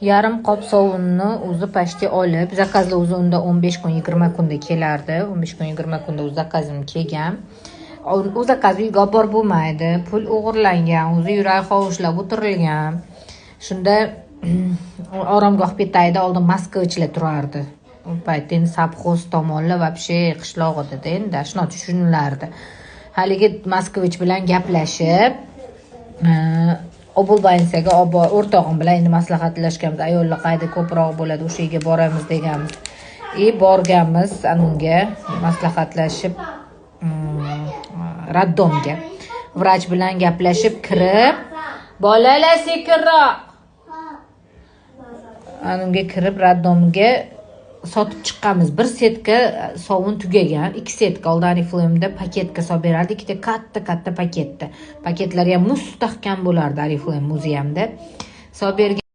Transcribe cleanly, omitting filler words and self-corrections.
Yarim qop sovunni o'zi почти olib, zakazlar o'zi unda 15 kun, 20 kunda kelardi. 15 kun, 20 kunda o'zi zakazim kelgan. U zakaz uyga olib borib bo'lmaydi, pul o'g'irlangan, o'zi yurak hovuchlab o'tirilgan. Shunda oromgoh petayida oldin moskvichlar turardi. U paytda endi совхоз tomonlar вообще qishloq edida, endi shunaqa tushunilardi. Haligi moskvich bilan gaplashib, облбольница ga olib o'rtog'im bilan endi maslahatlashganmiz, ayollar qayerda ko'proq bo'ladi, o'sha yerga boramiz deganmiz. И borganmiz anunga maslahatlashib, роддом ga vrach bilan gaplashib kirib, bolalar, sekinroq, anunga kirib, роддом ga sotib chiqqanmiz. Bir setka sovun tugagan, ikki setka. Oldin Oriflameda paketga solib berardi, ikkita katta katta paketda, paketlari ham mustahkam bo'lardi. Oriflame o'zi hamda solib bergan.